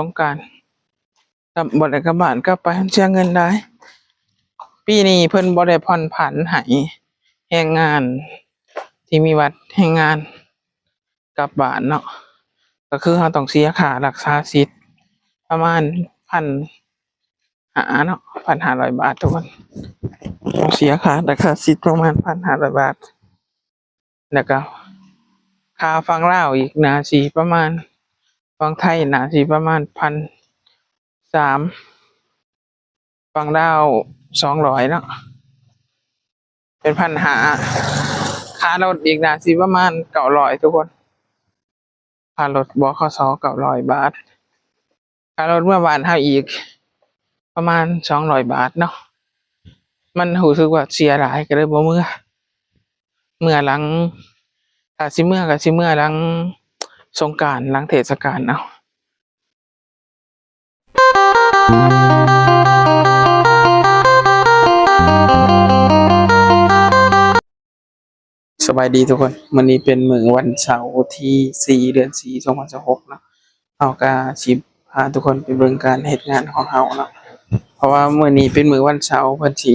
ສົງການ ກັບ ບໍ່ໄດ້ກັບບ້ານ ກັບໄປມັນເສຍເງິນຫຼາຍ. ປີນີ້ເພິ່ນບໍ່ໄດ້ຜ່ອນຜັນໃຫ້ແຮງງານທີ່ມີບັດແຮງງານ ກັບບ້ານເນາະ ກໍຄືເຮົາຕ້ອງເສຍຄ່າລັກສາສິດປະມານພັນຫ້າເນາະ ພັນຫ້າຮ້ອຍບາດທຸກຄົນ. ເຮົາເສຍຄ່າລັກສາສິດປະມານພັນຫ້າຮ້ອຍບາດ ແລ້ວກໍຄ່າຝັ່ງລາວອີກ ໜ້າຊິປະມານ ຝັ່ງໄທໜ້າຊິປະມານພັນສາມ ຝັ່ງລາວສອງຮ້ອຍເນາະ ເປັນພັນຫ້າ. ຄ່າລົດອີກໜ້າຊິປະມານເກົ້າຮ້ອຍທຸກຄົນ ຄ່າລົດ ບຂສ ເກົ້າຮ້ອຍບາດ ຄ່າລົດເມືອບ້ານເຮົາອີກປະມານສອງຮ້ອຍບາດເນາະ. ມັນຮູ້ສຶກວ່າເສຍຫຼາຍ ກໍເລີຍບໍ່ເມືອ ເມືອຫຼັງ ຖ້າຊິເມືອກໍຊິເມືອຫຼັງສົງການ ຫຼັງເທດສະການເອົາ. ສະບາຍດີທຸກຄົນ ມື້ນີ້ເປັນມື້ວັນເສົາທີສີ່ ເດືອນສີ່ ສອງພັນຊາວຫົກເນາະ. ເຮົາກະຊິພາທຸກຄົນໄປເບິ່ງການເຮັດງານຂອງເຮົາເນາະ ເພາະວ່າມື້ນີ້ເປັນມື້ວັນເສົາ ເພິ່ນຊິ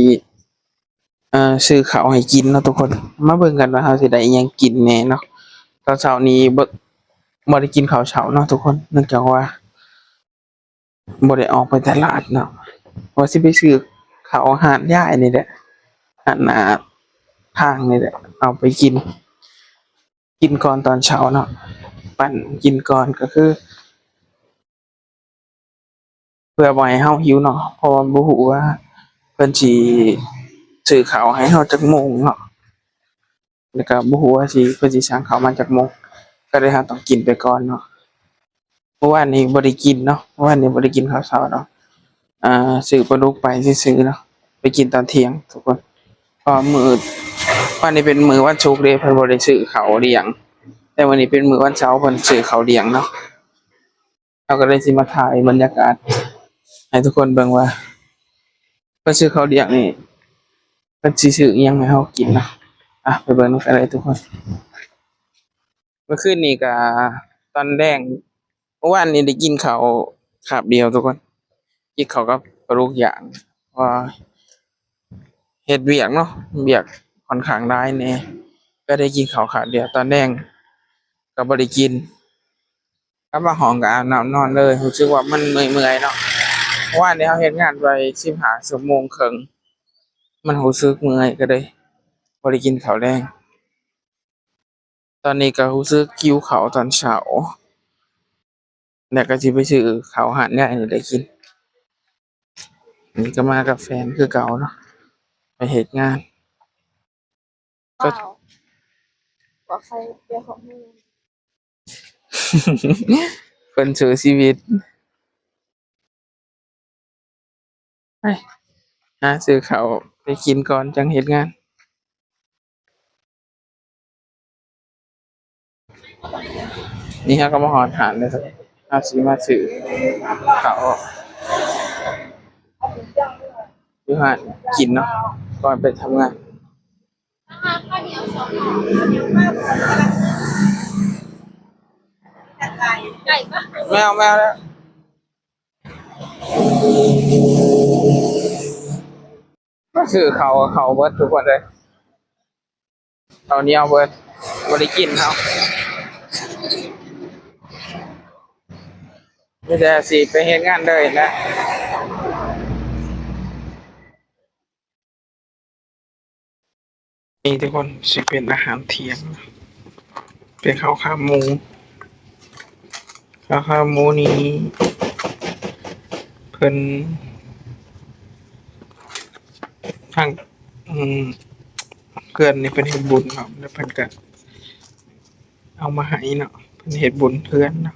ເອີ ຊື້ເຂົ້າໃຫ້ກິນເນາະທຸກຄົນ. ມາເບິ່ງກັນວ່າເຮົາຊິໄດ້ອີ່ຫຍັງກິນແດ່ເນາະ. ຕອນເຊົ້ານີ້ບໍ່ ບໍ່ໄດ້ກິນເຂົ້າເຊົ້າເນາະທຸກຄົນ ເນື່ອງຈາກວ່າ ບໍ່ໄດ້ອອກໄປຕະຫຼາດເນາະ ວ່າຊິໄປຊື້ເຂົ້າຮ້ານຍາຍນີ້ແຫຼະ ຮ້ານໜ້າທາງນີ້ແຫຼະ ເອົາໄປກິນ ກິນກ່ອນຕອນເຊົ້າເນາະ ປັ້ນກິນກ່ອນ ກໍຄື ເພື່ອບໍ່ໃຫ້ເຮົາຫິວເນາະ ເພາະວ່າບໍ່ຮູ້ວ່າເພິ່ນຊິຊື້ເຂົ້າໃຫ້ເຮົາຈັກໂມງເນາະ ແລ້ວກໍບໍ່ຮູ້ວ່າຊິ ເພິ່ນຊິສັ່ງເຂົ້າມາຈັກໂມງ ກໍເລີຍເຮົາຕ້ອງກິນໄປກ່ອນເນາະ. ມື້ວານນີ້ບໍ່ໄດ້ກິນເນາະ ມື້ວານນີ້ບໍ່ໄດ້ກິນເຂົ້າເຊົ້າເນາະ ອ່າ ຊື້ປາດຸກໄປຊື່ໆເນາະ ໄປກິນຕອນທ່ຽງທຸກຄົນ. ເພາະມື້ວານນີ້ເປັນມື້ວັນສຸກເດ້ ເພິ່ນບໍ່ໄດ້ຊື້ເຂົ້າລ້ຽງ ແຕ່ມື້ນີ້ເປັນມື້ວັນເສົາ ເພິ່ນຊື້ເຂົ້າລ້ຽງເນາະ. ເຮົາກໍເລີຍຊິມາຖ່າຍບັນຍາກາດໃຫ້ທຸກຄົນເບິ່ງວ່າ ເພິ່ນຊື້ເຂົ້າລ້ຽງນີ້ ເພິ່ນຊິຊື້ອີ່ຫຍັງໃຫ້ເຮົາກິນເນາະ. ອ່ະ ໄປເບິ່ງນຳກັນເລີຍທຸກຄົນ. ເມື່ອຄືນນີ້ກໍຕອນແລງ ເມື່ອວານນີ້ໄດ້ກິນເຂົ້າຄາບດຽວທຸກຄົນ ກິນເຂົ້າກັບປາດຸກຍ່າງ ເພາະວ່າເຮັດວຽກເນາະ ວຽກຂ້ອນຂ້າງຫຼາຍແດ່ ກໍໄດ້ກິນເຂົ້າຄາບດຽວ ຕອນແລງກໍບໍ່ໄດ້ກິນ. ກັບມາຫ້ອງກໍອາບນ້ຳນອນເລີຍ ຮູ້ສຶກວ່າມັນເມື່ອຍໆເນາະ. ເມື່ອວານນີ້ເຮົາເຮັດງານໄປສິບຫ້າຊົ່ວໂມງເຄິ່ງ ມັນຮູ້ສຶກເມື່ອຍ ກໍເລີຍບໍ່ໄດ້ກິນເຂົ້າແລງ. ຕອນນີ້ກໍຮູ້ສຶກຫິວເຂົ້າຕອນເຊົ້າ ແລ້ວກໍຊິໄປຊື້ເຂົ້າຮ້ານຍາຍນີ້ໄດ້ກິນ. ນີ້ກໍມາກັບແຟນຄືເກົ່າເນາະ ໄປເຮັດງານ. ວ້າວ ບໍ່ໃຄ່ເລື່ອງຂອງເຮົາ ຄົນສູ້ຊີວິດ ໄປຫາຊື້ເຂົ້າໄປກິນກ່ອນ ຈັ່ງເຮັດງານ. ນີ້ເຮົາກໍມາຮອດຮ້ານແລ້ວ ເຮົາຊິມາຊື້ເຂົ້າຢູ່ຮ້ານກິນເນາະ ກ່ອນໄປທຳງານ. ແມວ ແມວແລ້ວ ມາຊື້ເຂົ້າ ເຂົ້າເບິດທຸກຄົນເອີຍ. ເຂົ້າໜຽວເບິດ ບໍ່ໄດ້ກິນເຮົາ ມີແຕ່ຊິໄປເຮັດງານເລີຍແຫຼະ. ນີ້ທຸກຄົນ ຊິເປັນອາຫານທ່ຽງ ເປັນເຂົ້າຂາໝູ. ເຂົ້າຂາໝູນີ້ ເພິ່ນ ທາງ ອືມ ເພື່ອນນີ້ເພິ່ນເຮັດບຸນເນາະ ແລ້ວເພິ່ນກະເອົາມາໃຫ້ເນາະ ເພິ່ນເຮັດບຸນເຮືອນເນາະ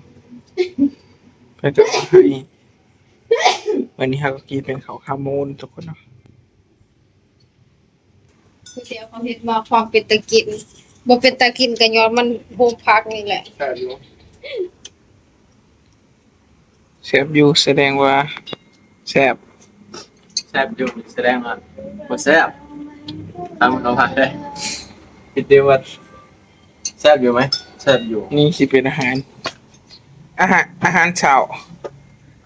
ເພິ່ນກໍເອົາມາໃຫ້. ມື້ນີ້ເຮົາກໍກິນເປັນເຂົ້າຂາໝູທຸກຄົນເນາະ. ຜູ້ດຽວເຂົາເຮັດມາຄວາມເປັນຕາກິນ ບໍ່ເປັນຕາກິນກໍຍ້ອນມັນໂຮມຜັກນີ້ແຫຼະ. ແຊບຢູ່ ແຊບຢູ່ ສະແດງວ່າແຊບ ແຊບຢູ່ ສະແດງວ່າບໍ່ແຊບ. ຕາມເຂົາວ່າເດ້ ຄິດດີວ່າ ແຊບຢູ່ໄໝ? ແຊບຢູ່. ນີ້ຊິເປັນອາຫານ ອາຫານ ອາຫານເຊົ້າ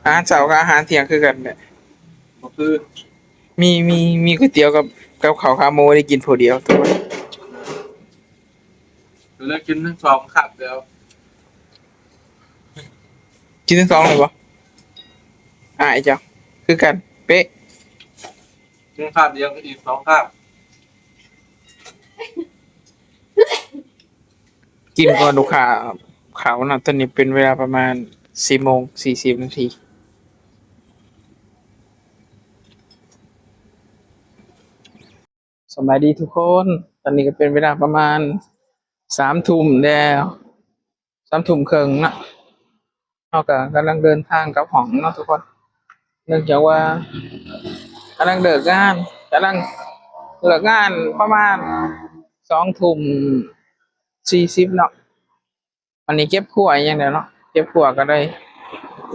ອາຫານເຊົ້າກັບອາຫານທ່ຽງຄືກັນແຫຼະ. ບໍ່ຄື ມີ ມີ ມີກ໋ວຍຕຽວກັບ ກັບເຂົ້າຂາໝູໄດ້ກິນຜູ້ດຽວ. ກໍເລີຍກິນທັງສອງຄາບແລ້ວ. ກິນທັງສອງເລີຍບໍ່? ອ້າຍເຈົ້າ ຄືກັນເປະ ກິນຄາບດຽວກໍອີກສອງຄາບ. ກິນກ່ອນລູກຄ້າເຂົ້າເນາະ. ຕອນນີ້ເປັນເວລາປະມານສີ່ໂມງສີ່ສິບນາທີ. ສະບາຍດີທຸກຄົນ, ຕອນນີ້ກໍເປັນເວລາປະມານສາມທຸ່ມແລ້ວ, ສາມທຸ່ມເຄິ່ງເນາະ. ເຮົາກໍກຳລັງເດີນທາງກັບຫ້ອງເນາະທຸກຄົນ, ເນື່ອງຈາກວ່າກຳລັງເລີກງານ, ກຳລັງເລີກງານປະມານສອງທຸ່ມສີ່ສິບເນາະ. ອັນນີ້ເກັບຄົວອີ່ຫຍັງແລ້ວເນາະ, ເກັບຄົວກໍເລີຍ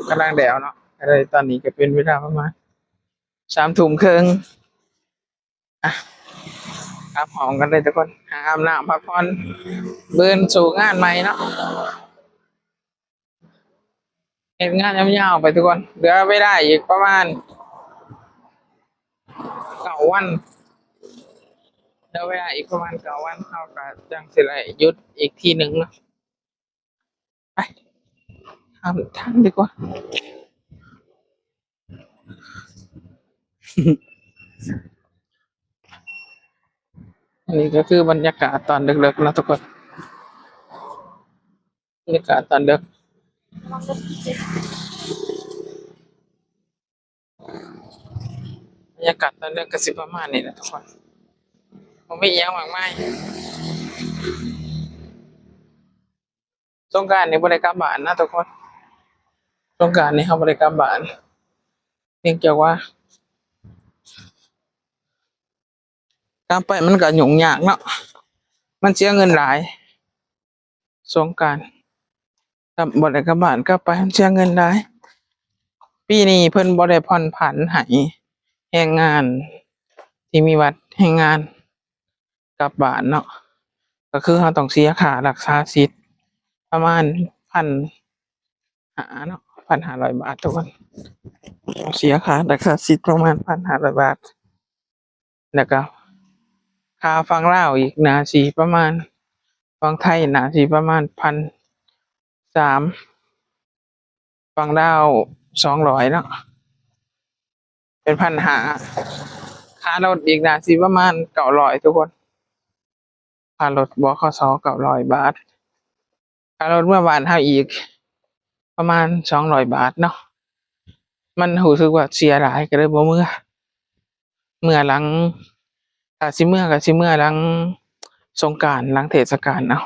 ກຳລັງແລ້ວເນາະ, ກໍເລີຍຕອນນີ້ກໍເປັນເວລາປະມານສາມທຸ່ມເຄິ່ງ. ອ່ະ ກັບຫ້ອງກັນເລີຍທຸກຄົນ, ຫາອາບນ້ຳພັກຜ່ອນ, ມື້ອື່ນສູ້ງານໃໝ່ເນາະ. ເຮັດງານຍາວໆໄປທຸກຄົນ, ເຫຼືອເວລາອີກປະມານເກົ້າວັນ, ເຫຼືອເວລາອີກປະມານເກົ້າວັນ ເຮົາກໍຈັ່ງຊິໄດ້ຢຸດອີກທີໜຶ່ງເນາະ. ໄປ ຂ້າມທາງດີກວ່າ. ອັນນີ້ກໍຄືບັນຍາກາດຕອນເລິກໆເນາະທຸກຄົນ, ບັນຍາກາດຕອນເລິກ. ບັນຍາກາດຕອນເລິກກໍຊິປະມານນີ້ແຫຼະທຸກຄົນ, ບໍ່ມີຫຍັງມາກມາຍ. ສົງການນີ້ບໍ່ໄດ້ກັບບ້ານນະທຸກຄົນ, ສົງການນີ້ເຮົາບໍ່ໄດ້ກັບບ້ານ, ເນື່ອງຈາກວ່າ ກັບໄປມັນກໍຫຍຸ້ງຍາກເນາະ, ມັນເສຍເງິນຫຼາຍ. ສົງການກັບ ບໍ່ໄດ້ກັບບ້ານ, ກັບໄປມັນເສຍເງິນຫຼາຍ. ປີນີ້ເພິ່ນບໍ່ໄດ້ຜ່ອນຜັນໃຫ້ແຮງງານທີ່ມີບັດແຮງງານກັບບ້ານເນາະ, ກໍຄືເຮົາຕ້ອງເສຍຄ່າຮັກສາສິດປະມານພັນຫ້າເນາະ, ພັນຫ້າຮ້ອຍບາດທຸກຄົນ, ເສຍຄ່າຮັກສາສິດປະມານພັນຫ້າຮ້ອຍບາດ. ແລ້ວກໍຄ່າຝັ່ງລາວອີກໜ້າຊິປະມານ ຝັ່ງໄທໜ້າຊິປະມານພັນສາມ, ຝັ່ງລາວສອງຮ້ອຍເນາະ ເປັນພັນຫ້າ, ຄ່າລົດອີກໜ້າຊິປະມານເກົ້າຮ້ອຍທຸກຄົນ, ຄ່າລົດ ບຂສ ເກົ້າຮ້ອຍບາດ. ຄ່າລົດເມືອບ້ານເຮົາອີກປະມານສອງຮ້ອຍບາດເນາະ. ມັນຮູ້ສຶກວ່າເສຍຫຼາຍ ກໍເລີຍບໍ່ເມືອ, ເມືອຫຼັງ ຖ້າຊິເມືອກໍຊິເມືອຫຼັງສົງການ ຫຼັງເທດສະການເອົາ.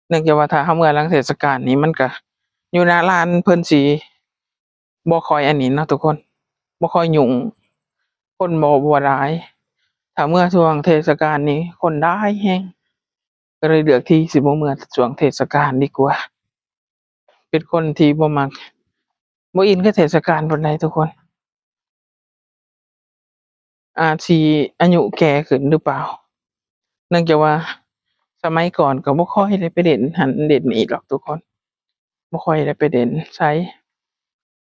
ເນື່ອງຈາກວ່າຖ້າເຮົາເມືອຫຼັງເທດສະການນີ້ ມັນກະຢູ່ໜ້າຮ້ານເພິ່ນຊິບໍ່ຄ່ອຍອັນນີ້ເນາະທຸກຄົນ, ບໍ່ຄ່ອຍຫຍຸ້ງ, ຄົນບໍ່ ບໍ່ຫຼາຍ. ຖ້າເມືອຊ່ວງເທດສະການນີ້ຄົນຫຼາຍແຮງ, ກໍເລີຍເລືອກທີ່ຊິບໍ່ເມືອຊ່ວງເທດສະການດີກວ່າ. ເປັນຄົນທີ່ບໍ່ມັກ ບໍ່ອິນກັບເທດສະການປານໃດທຸກຄົນ. ອາດຊິອາຍຸແກ່ຂຶ້ນຫຼືເປົ່າ, ເນື່ອງຈາກວ່າສະໄໝກ່ອນກໍບໍ່ຄ່ອຍໄດ້ໄປຫຼິ້ນຫັ້ນຫຼິ້ນນີ້ດອກທຸກຄົນ, ບໍ່ຄ່ອຍໄດ້ໄປຫຼິ້ນໃສ.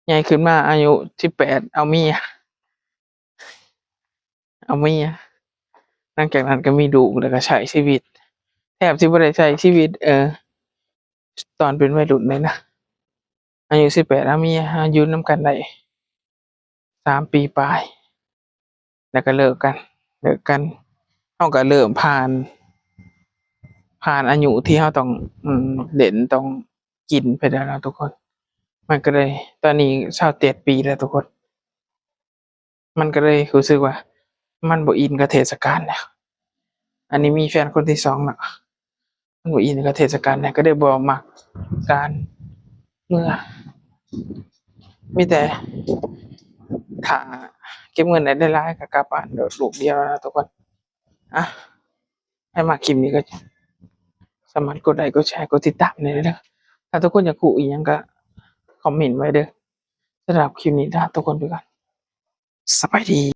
ໃຫຍ່ຂຶ້ນມາອາຍຸສິບແປດ ເອົາເມຍ, ເອົາເມຍ, ຫຼັງຈາກນັ້ນກໍມີລູກ ແລ້ວກໍໃຊ້ຊີວິດ, ແທບຊິບໍ່ໄດ້ໃຊ້ຊີວິດ ເອີ ຕອນເປັນໄວລຸ້ນເລີຍນະ. ອາຍຸສິບແປດ ເອົາເມຍ, ເຮົາຢູ່ນຳກັນໄດ້ສາມປີປາຍ ແລ້ວກໍເລີກກັນ, ເລີກກັນ. ເຮົາກໍເລີ່ມຜ່ານ ຜ່ານອາຍຸທີ່ເຮົາຕ້ອງ ອືມ ຫຼິ້ນ ຕ້ອງກິນໄປແລ້ວເນາະທຸກຄົນ. ມັນກໍເລີຍ ຕອນນີ້ຊາວເຈັດປີແລ້ວທຸກຄົນ. ມັນກໍເລີຍຮູ້ສຶກວ່າມັນບໍ່ອິນກັບເທດສະການແລ້ວ. ອັນນີ້ມີແຟນຄົນທີສອງເນາະ, ມັນບໍ່ອິນກັບເທດສະການແລ້ວ, ກໍເລີຍບໍ່ມັກການເມືອ. ມີແຕ່ຖ້າເກັບເງິນໄດ້ຫຼາຍໆ ກໍກັບບ້ານໂດດລູກດຽວນະທຸກຄົນ. ອ່ະ ໃຜມັກຄລິບນີ້ກໍສາມາດກົດໄລ ກົດແຊ ກົດຕິດຕາມໄດ້ເດີ. ຖ້າທຸກຄົນຢາກຮູ້ອີ່ຫຍັງກໍຄອມເມັນໄວ້ເດີ. ສຳລັບຄລິບນີ້ລາທຸກຄົນໄປກ່ອນ. ສະບາຍດີ.